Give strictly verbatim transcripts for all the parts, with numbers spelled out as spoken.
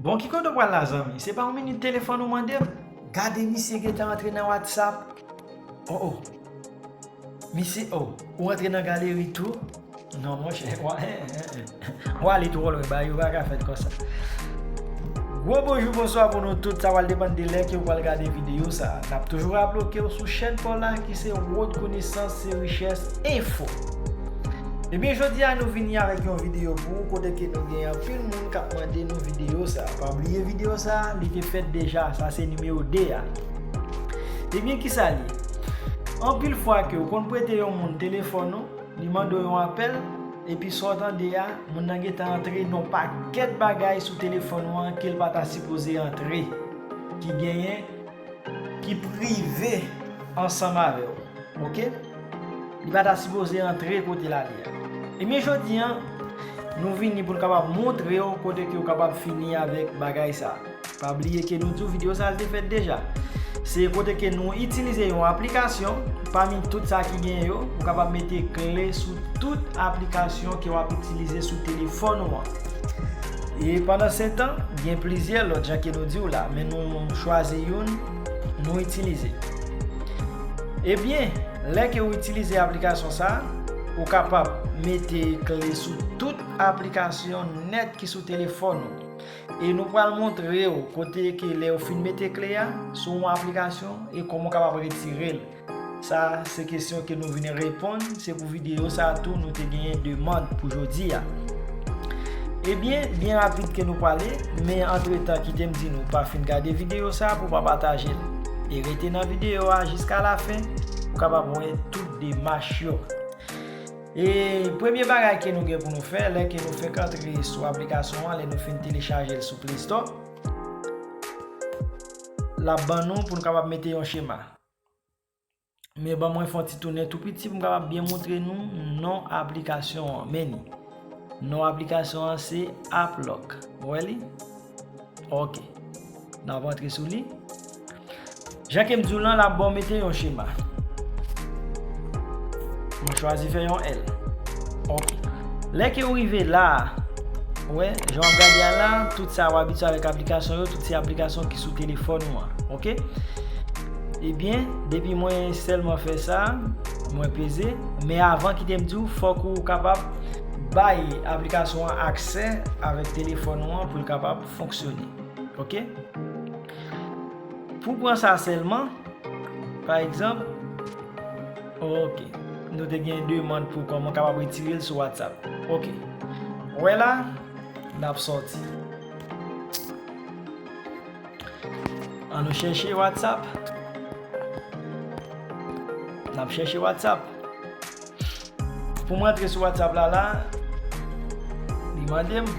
Bon, ki kote w pral la, zanmi? Se pa yon minit telefòn ou mande m? Gade misye gentan antre nan WhatsApp. Oh, oh. Misye, oh, ou antre nan galeri tou? Non, monchè, kwa, w ale twò lwen, bagay yo pa ka fèt konsa. Gwo bonjou, bonswa pou nou tout, sa pral depann de lè ke w pral gade videyo sa. N ap toujou raple w ke w sou chèn pa w la ki se Wòd Konesans se Richès Enfo. Ebyen, jodi a nou vini avèk yon videyo pou ou kote ke nou gen anpil moun k ap mande nou videyo sa. Pa bliye videyo sa, li te fèt deja, sa se nimewo de a. Ebyen, kisa l ye? Anpil fwa ke w konn prete yon moun telefòn ou, li mande w yon apèl, epi sa w tande a, moun nan gentan antre nan yon pakèt bagay sou telefòn ou an ke l pa ta sipoze antre, ki genyen, ki prive ansanm avè w. Oke? Li pa ta sipoze antre kote l ale a. Ebyen, jodi a, nou vini pou n kapab montre w kote ke w kapab fini avèk bagay sa. Pa bliye ke nou di w videyo sa a te fèt deja. Se kote ke nou itilize yon aplikasyon, pami tout sa ki gen yo, ou kapab mete kle sou tout aplikasyon ke w ap itilize sou telefòn ou an. E pandan se tan, gen plizyè lòt jan ke nou di w la, men nou chwazi youn, nou itilize. Ebyen, lè ke w itilize aplikasyon sa a, ou kapab mete kle sou tout aplikasyon nèt ki sou telefòn ou. E nou pral montre w kote ke lè w fin mete kle a sou yon aplikasyon e kòman w kapab retire l. Sa se kesyon ke nou vin reponn, se pou videyo sa a tou nou te genyen demann pou jodi a. Ebyen, byen rapid ke nou prale, men antretan kite m di nou pa fin gade videyo sa a pou w pa pataje l. E rete nan videyo a jiska lafen pou w kapab wè tout demach yo. E premye bagay ke nou gen pou nou fè, lè ke nou fèk antre sou aplikasyon an, lè nou fin telechaje l sou Play Store, l ap ban nou pou nou kapab mete yon chema. Men ban mwen fè yon ti tounen tou piti pou m kapab byen montre nou non aplikasyon an. Men ni. Non aplikasyon an se AppLock. Ou wè li? Oke. N ap antre sou li. Jan ke m di w lan, l ap ba w mete yon chema. Mwen chwazi fè yon L. Oke. Lè ke w rive la a, ou wè, jan w ap gade a la, tout sa w abitye avèk aplikasyon yo, tout se aplikasyon ki sou telefòn ou an. Oke? Ebyen, depi mwen sèlman fè sa, mwen peze. Men avan, kite m di w, fòk ou kapab bay aplikasyon an aksè avèk telefòn ou an pou l kapab fonksyone. Oke? Pou pran sa sèlman, pa egzanp, oke, nou te gen demann pou kòman kapab retire l sou WhatsApp. Oke. Ou wè la, n ap sòti. Ann nou chèche WhatsApp. N ap chèche WhatsApp. Pou mwen antre sou WhatsApp la, la, li mande m.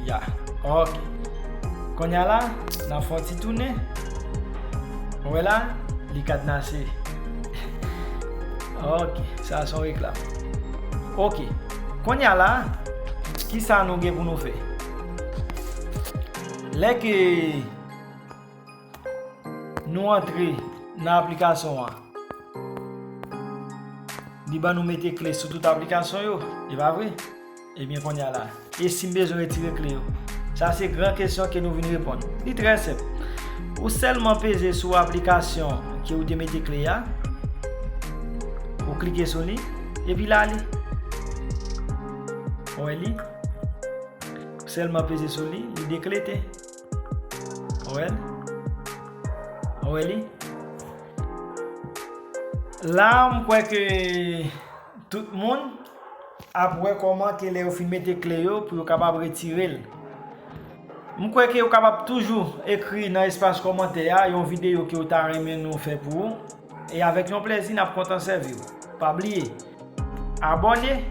Ya, oke. Kounye a la, n ap fè yon ti tounen. Ou wè la, li kadnase. Oke, sa se yon reklam. Oke. Kounye a la, kisa nou gen pou nou fè? Lè ke nou antre nan aplikasyon an, li ban nou mete kle sou tout aplikasyon yo, e pa vre? Ebyen, kounye a la, e si m bezwen retire kle yo? Sa se gran kesyon ke nou vin reponn. Li trè senp. Ou sèlman peze sou aplikasyon ke ou te mete kle a, ou klike sou li, epi l ale. Ou wè li? Ou sèlman peze sou li, li deklete. Ou wè l? Ou wè li? La, m kwè ke tout moun ap wè kòman ke lè yo fin mete kle yo pou yo kapab retire l. M kwè ke yo kapab toujou ekri nan espas kòmantè a yon videyo ke yo ta renmen nou fè pou ou. E avèk yon plèzi, n ap kontan sèvi w. Pa bliye, abòne,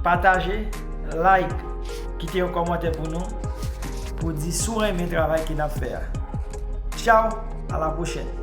pataje, like, kite yon kòmantè pou nou, pou di si w renmen travay ke n ap fè a. Tchaw, a la pwochèn.